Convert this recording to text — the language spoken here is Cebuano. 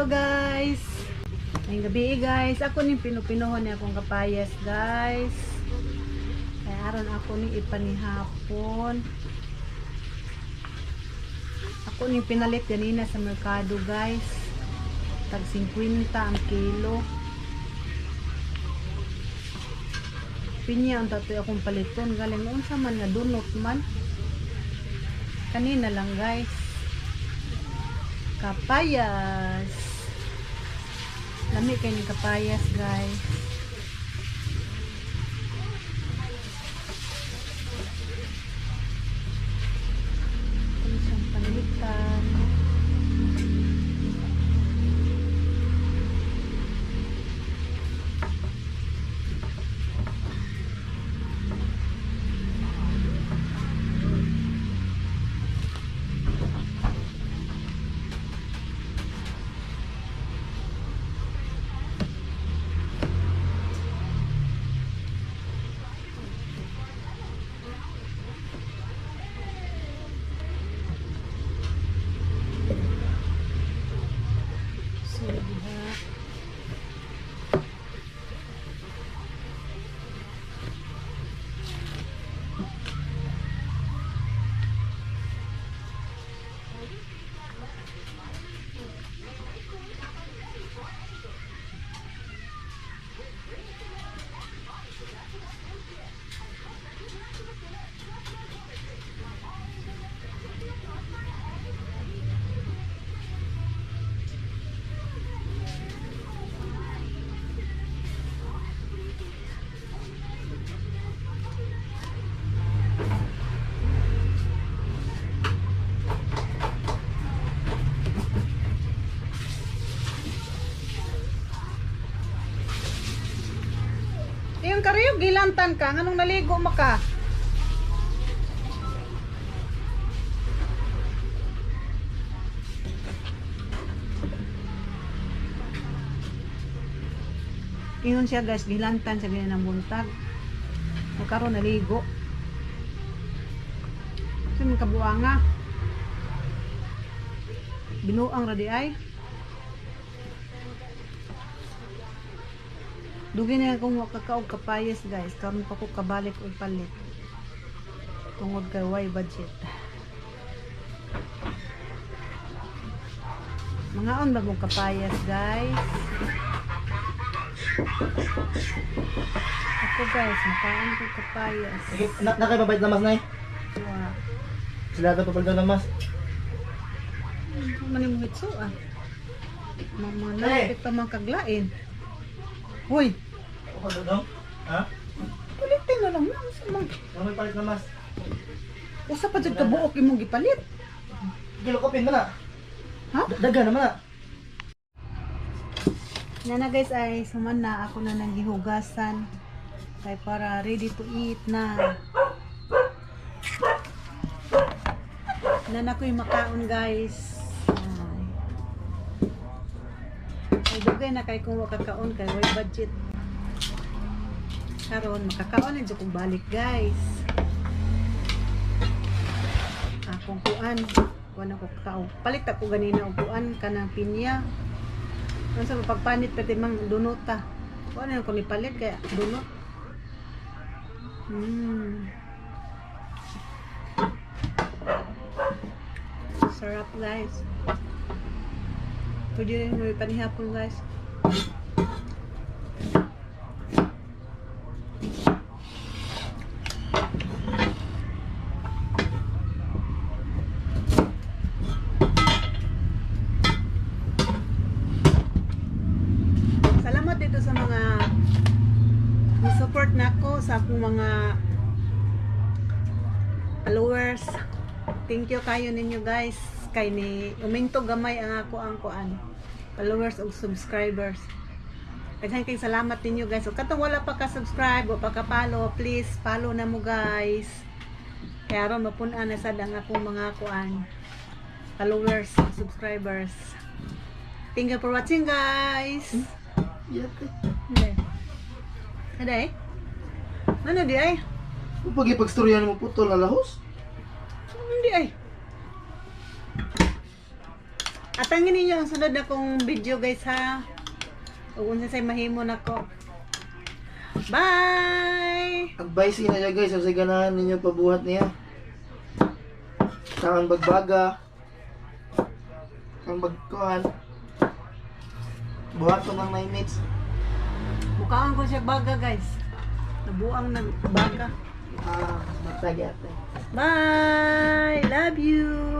Hello guys! Ngayong gabi eh, guys, ako ning pinupinuhon ni akong kapayas, guys. Kaya aron ako ni ipanihapon. Ako ning pinalit ganina sa merkado, guys. Tag 50 ang kilo. Pinya ang tatoy akong paliton. Galing unsa man nga dunot man. Kanina lang, guys. Kapayas. Lami kay ni kapayas, guys. Ano siyang panlitan. So, diha. Yung kariyog, gilantan ka. Nganong naligo maka? Ingon siya, guys, gilantan sa ganyan ng buntag. Nagkaroon naligo. Kasi mga kabuanga. Binuang radi ay. Dugi na akong wakakaog kapayas, guys. Karon pa ko kabalik og palit. Tungod kay way budget. Mga on ba mong kapayas, guys? Ako, guys, makaon ko kapayas. Sige, na na kayo babayad na mas, Nay? Wa. Sila ito papalitan ng mas. Ano man yung hitso ah. Mga Eh. lapit pa man kaglain. Hoy, Ako daw? Ha? palitin na lang na. Usa man. Ano may palit na mas? Usa pa jud ka buok imong gipalit. Kilo kopin mo na. Ha? Daga naman na. Nana guys ay suman na ako na nanggihugasan kay para ready to eat na. Nana ko'y makaon, guys. Ay. Ay dugay na kay kung makakaon kay way budget. Karon makakaon na jud kong balik, guys. Akong kuan, kuan ako kao. Palit ako ganina og kuan kanang pinya. Ano sa pagpanit pwede mang dunota. Kuan na ko ni palit kaya dunot. Sarap, guys. Pwede rin may panihapon, guys. Salamat dito sa mga support nako sa akong mga followers. Thank you kayo ninyo, guys. Kay ni uminto gamay ang ako ang kuan followers ug subscribers. Daghan kay salamat ninyo, guys. Ug katong wala pa ka subscribe o pa ka follow, please follow na mo, guys. Kaya aron mapun-an na sad ang akong mga kuan followers, subscribers. Thank you for watching, guys. Yeah. Hindi. Hindi. Ano di ay? Pag ipagstoryahan mo putol na lahos. Hindi ay. Atangin ninyo ang sunod na kong video, guys, ha. Ug unsa say mahimo nako. Bye. Advice na siya, guys, sa ganahan ninyo pabuhat niya. Sa ang bagbaga. Ang bagkuhan. Buhat ko ng 9 minutes. Mukhaan ko siya baga, guys. Nabuang nag baga. Ah, matag ate. Bye. Love you.